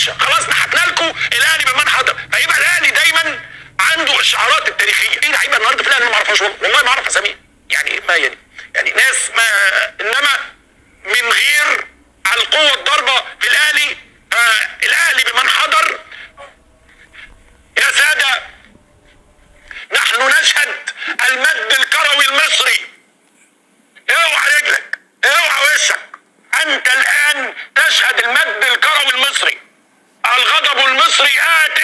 دوشه، خلاص نحتنا لكم الاهلي بمن حضر. فيبقى الاهلي دايما عنده الشعارات التاريخية. في لعيبة النهارده في الاهلي ما اعرفهاش، والله ما اعرف اساميها، يعني ما يعني ناس ما، انما من غير القوة الضربة في الاهلي. فالاهلي بمن حضر يا ساده. نحن نشهد المد الكروي المصري. اوعى رجلك، اوعى وشك، انت الان تشهد المد الكروي المصري. الغضب المصري آت.